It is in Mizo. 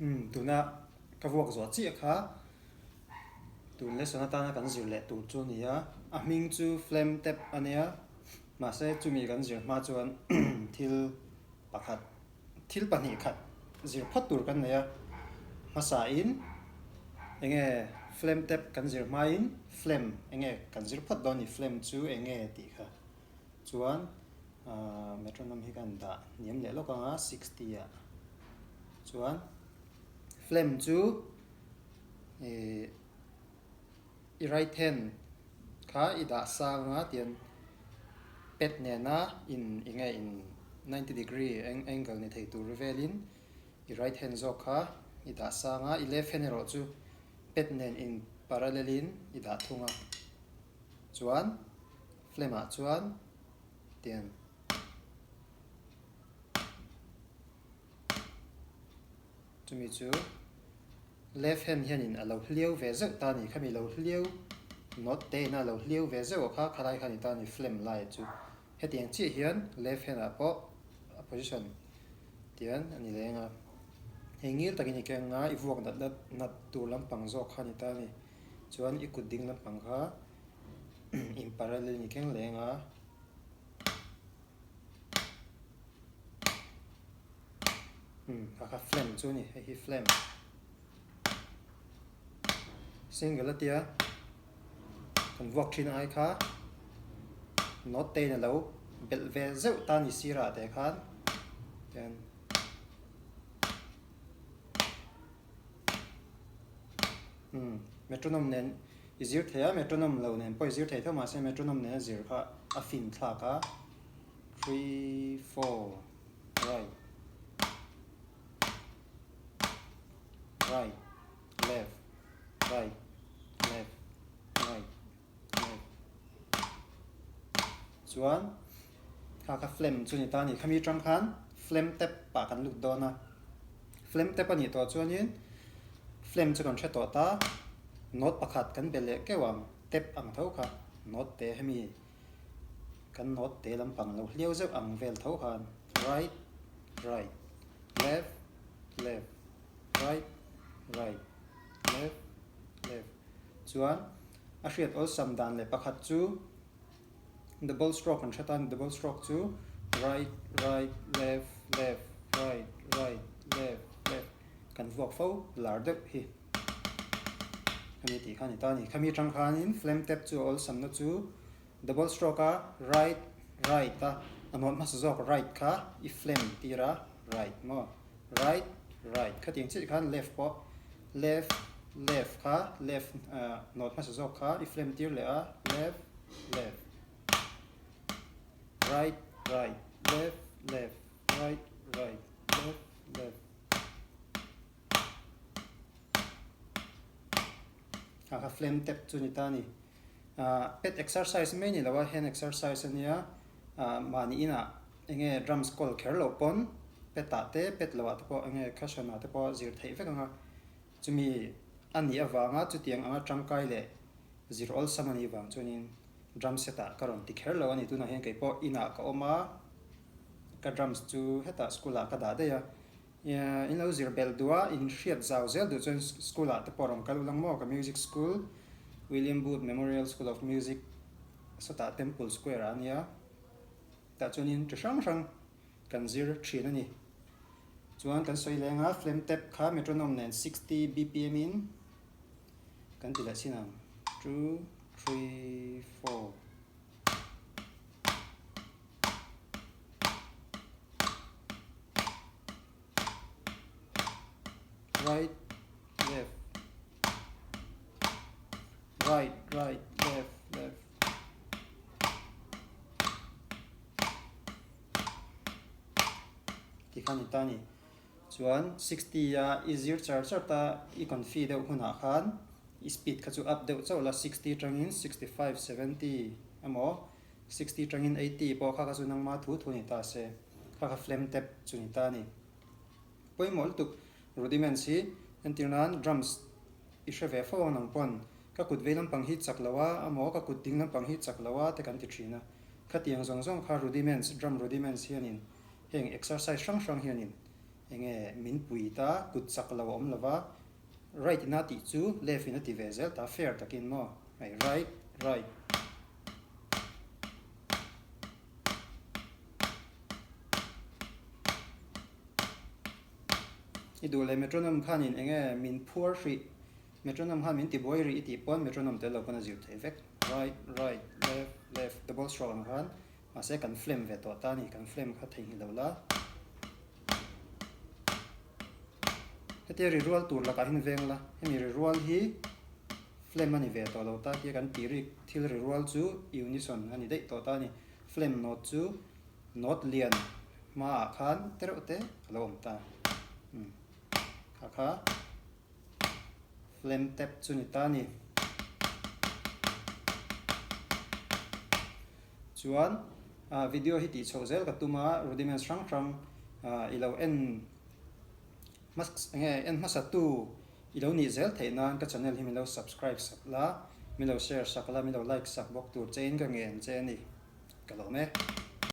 Umm tuna ka vuak zuah chiah kha tun lesson atana kan zir leh tur chu a ni a, a hming chu flame tap a nia mahse chumi kan zir hma chuan thil pakhat thil pahnih khat zir phawt tur kan nei a, hmasa in enge flame tap kan zir hma in flame enge kan zir phawt dawn a ni flame chu enge tih kha chuan ahh metronome hi kan dah hniam leh lawk ang a 60 ah chuan flame chu ih i right hand kha i dah sang a tian pet nena in enge in 90 degree angle ni thei tur velin i right hand zawk kha i dah sang a i left hand erawh chu pet nen in parallel in i dah thung a chuan flame ah chuan tian. Chumi chu left hand hianin a lo hliau ve zeuh ta a ni. Khami lo hliau note te ina lo hliau ve zeuh a kha, khalai kha a ni ta a ni flame lai chu. Hetiang chiah hian left hand ah pawh a position tian a ni leng a. Hei ngil takin i keng a, i vuak nat nat nat tur lampang zawk kha a ni ta a ni. Chuan i kut ding lampang kha in parallel in i keng leng a. Umm kha kha flame chu a ni hei hi flame single a tia kan vuak thin ai kha note te in a lo belh ve zeuh ta a ni sirah te khan tian umm metronome nen i zir thei a metronome lo nen pawh i zir thei tho mahse metronome nen a zir kha a fin thlak a 3, 4, right, right, left, right, left, right, left. Chuan kha kha flame chu ni ta a ni. Khami atang khan flame tap ah kan lut dawn a. Flame tap a nih tawh chuanin flame chu kan hre tawh ta. Note pakhat kan be leh keuh ang tap ang tho kha note te hemi Kan note te lampang lo hliau zeuh ang vel tho khan right, right, left, left, right, right, left, left chuan a hriat awlsam dan leh pakhat chu double stroke an hre ta a ni. Double stroke chu right, right, left, left, right, right, left, left kan vuak fo lar deuh hi a ni tih kha a ni ta a ni. Khami atang khanin flame tap chu a awlsamna chu Double stroke a right right a a nuam hmasa zawk right kha i flame tir a right maw right right khatiang chiah khan left pawh left left kha left nawt hmasa zawk kha i flame tir leh a left left right right left left right right left left a kha flame tap chu ni ta a ni. Pet exercise mai ni lo a, hand exercise a nia, mahni inah enge drums kawl kher loh pawn pet ah te pet loh ah te pawh enge cushion ah te pawh zir theih vek ang a, chumi a nih avanga chutiang anga tangkai leh zir awlsam a nih vang chuanin drum set ah ka rawn ti kher lo a ni, tunah hian kei pawh inah ka awm a, ka drums chu hetah school ah ka dah daih a. In lo zir belh duh a, in hriat zau zel duh chuan school ah te pawh rawn kal ulang maw? Ka music school, William Booth Memorial School of Music sawtah Temple Square ah a nia. Tah chuanin chi hrang hrang kan zir thin a ni. Chuan kan sawi leng a, flame tap kha metronome nen 60 bpm in kan ti leh chin ang. 2, 3, 4. Right, left, right, right, left, left. Ti khan ni ta ni. Chuan 60 a i zir char char ta i confi deuh hunah khan i speed kha chu up deuh chauh la 60 tangin 65, 70 emaw 60 tangin 80 pawh kha kha chu nangma thu thu ni ta se, kha kha flame tap chu ni ta a ni. Pawimawh lutuk rudiments hi entir nan drums i hre ve fo ang nang pawn ka kut vei lampang hi chak lo a amaw ka kut ding lampang hi chak lo a te kan ti thin a, khatiang zawng zawng kha rudiments drum rudiments hianin heng exercise hrang hrang hianin. Enge min pui ta, kut chak lo a awm lo va, right ina tih chu left in a ti ve zel ta, fair takin maw? Hei right, right. I duh leh metronome khanin enge min phuar hrih, metronome khan min ti buai rih i tih pawn metronome tel lo pawn a zir thei vek. Right, right, left, left, double stroke ang khan Mahse kan flame ve tawh ta a ni, kan flame kha theihnghilh lo la. Hetia ri rual tur lakah hian veng la, hemi ri rual hi flame a ni ve tawh lo ta tia kan tih rik thil ri rual chu unison a ni daih tawh ta a ni. Flame note chu note lian hmaah khan tereuh te a lo awm ta. Umm kha kha. Flame tap chu ni ta ni. Chuan video hi tih chhoh zel ka tum a, rudiments hrang hrang i lo en enge en hmasa tu i lo nih zel theih nan ka channel hi min lo subscribe sak la, min lo share sak la, min lo like sak bawk tur che in ka ngen che a ni. Ka lawm e.